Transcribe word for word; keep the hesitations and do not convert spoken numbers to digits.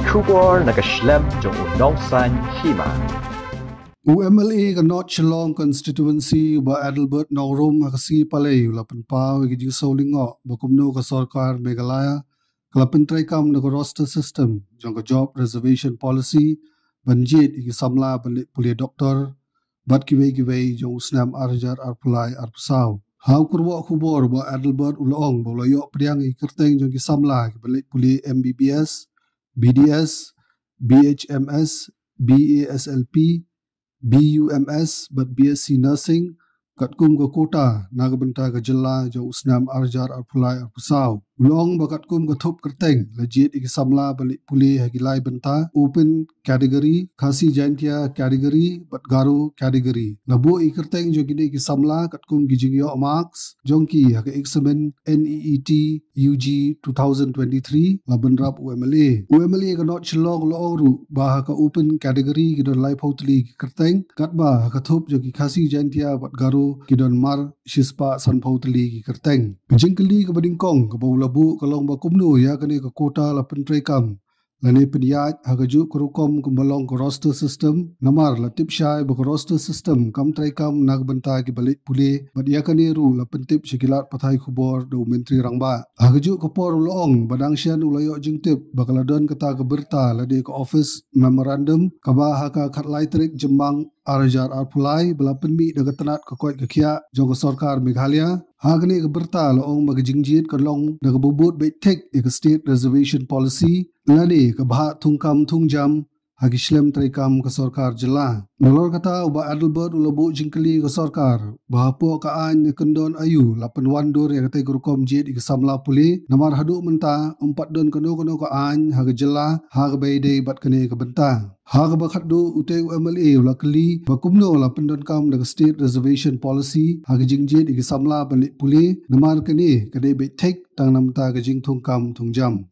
Khubor na ka shlem jong u nongsan hima. U M L A ka North Shillong Constituency, u Bah Adelbert Nongrum, ha ka sngi Palei u la pynpaw ïa ka jingsngewlyngngoh ba kumno ka sorkar Meghalaya ka la pyntreikam da ka roster system jong ka Job Reservation Policy ban jied ïa ki samla ban leit pule doktor bad kiwei kiwei jong u snem ar hajar arphew lai arphew saw. Ha u kyrwoh khubor, u Bah Adelbert u la ong ba u la ïoh pdiang ïa ki kyrteng jong ki samla kiba leit pule M B B S, B D S, B H M S, B A S L P, B U M S bad B S C Nursing katkum ka quota na ka bynta ka jylla jong u snem ar hajar arphew lai arphew saw. U la ong ba katkum ka thup kyrteng la jied ïa ki samla ban leit pule ha ki lai bynta: Open Category, Khasi Jaintia Category bad Garo Category. La buh ïa ki kyrteng jong kine ki samla katkum ki jingïoh marks jong ki ha ka eksamin N E E T U G two thousand twenty-three, la bynrap u M L A. U M L A ka North Shillong u la ong ruh ba ha ka Open Category ki don laiphew tylli ki kyrteng, katba ha ka thup jong ki Khasi Jaintia bad Garo ki don mar shispah sanphew tylli ki kyrteng. Ka jingkylli kaba nyngkong kaba u la buh ka long ba kumno ïa kane ka quota la pyntreikam lane pynïaid ha kajuh ka rukom kumba long ka roster system, namar la tip shai ba ka roster system kam treikam na ka bynta kiba leit pule, bad ïa kane ruh la pyntip sha ki lad pathai khubor da u Myntri Rangbah. Ha kajuh ka por u la ong ba dang shen u la ïoh jingtip ba ka la don kata ka birta lane ka office memorandum kaba ha ka khatlai tarik Jymmang ar hajar arphew lai ba la pynmih da ka tnat ka koit ka khiah jong ka sorkar Meghalaya. Ha kane ka birta la ong ba ka jingjied ka long da kaba bud beit thik ïa ka State Reservation Policy lane ka bhah thungkam thungjam ha ki shlem treikam ka sorkar jylla. Nalor kata, u Bah Adelbert u la buh jingkylli ka sorkar ba hapoh ka aiñ na kyndon aïu la pynwandur ïa katei ka rukom jied ïa ki samla pule, namar haduh mynta ym pat don kano kano ka aiñ ha ka jylla ha kaba ïadei bad kane ka bynta. Ha kaba khatduh, utei u M L A u la kylli ba kumno la pyndonkam da ka State Reservation Policy ha ka jingjied ïa ki samla ban leit pule, namar kane ka dei beit thik tang na bynta ka jingthungkam thungjam.